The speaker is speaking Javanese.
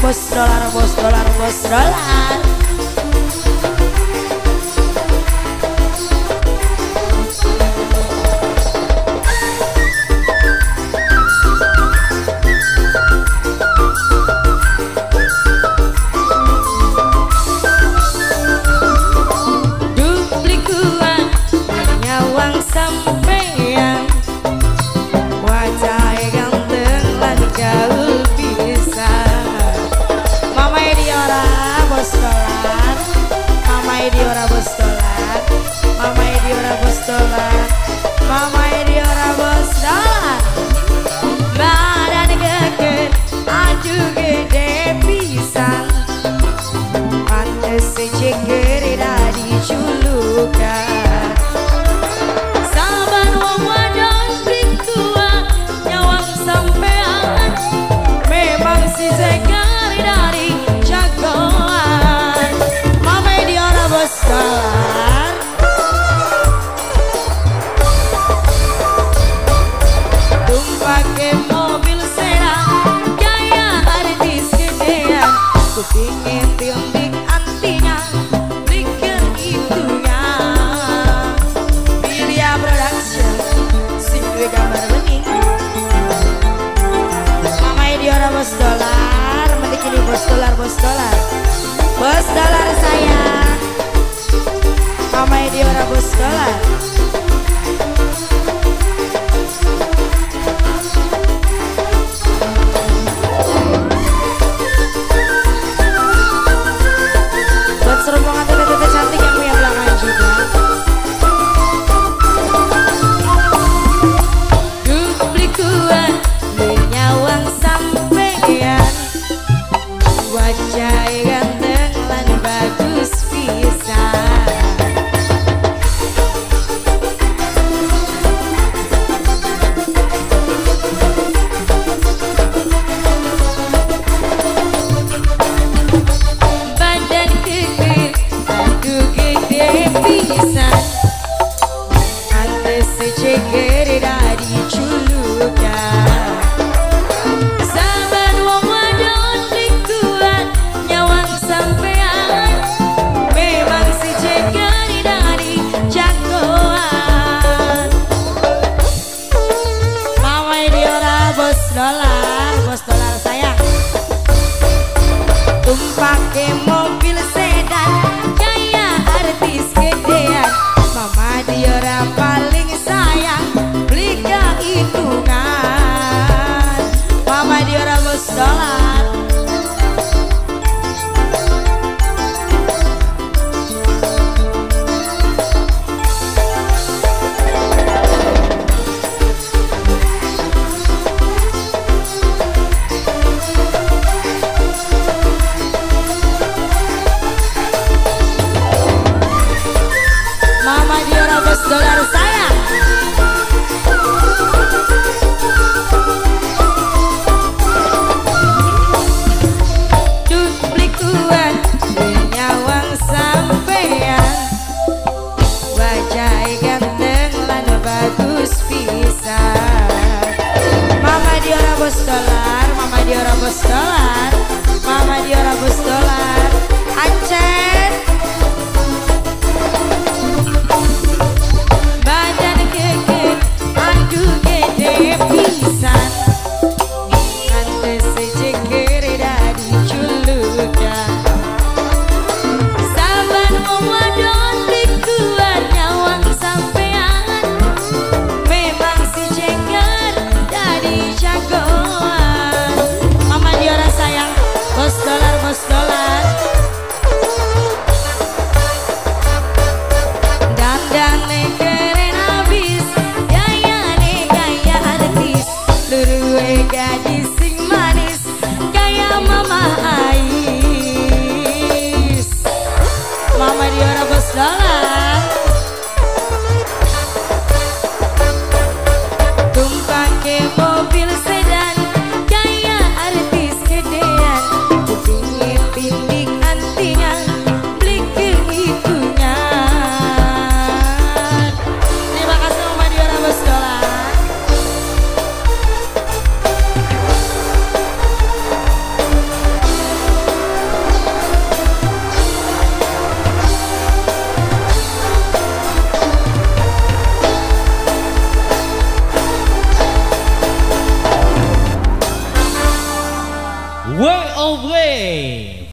Bos dolar, bos dolar, bos dolar. Duplikuan nyawang sampeyan, wajah ganteng lan gaul pisan. Mama Edi ora bos dolar, Mama Edi ora bos dolar, Mama Edi ora bos dolar, Mama Edi ora bos dolar. Badan geger, aduh gede pisan, pantes ceker dari julukan. Saban wong wadon tua nyawang sampean, memang si ceker dari jagoan. Mama Edi ora bos dolar. Tumpake mobil sedan, gaya artis gedean, kupingin tindik antinya, mikir hitungan. Bilya Production, sing duwe gambar bening. Mama Edi ora bos dolar, mending ini bos dolar, bos dolar, bos dolar sayang. Mama Edi ora bos dolar. Buat serombongan tete-tete cantik yang punya belakang juga. Duplikuan menyawang sampean, wajah ganteng lan bagus pisan. Badan kekir, aduh gede pisan, pantes ceker dari julukan. Saban wong wadon likuan nyawang sampean, memang si ceker dari jagoan. Mama Edi ora bos dolar, bos dolar sayang. Tumpake mobil sedan, gaya artis gedean. Mama Diora paling sayang, beli kehitungan. Mama Diora bos dolar. Mama Diora bos dolar sayang.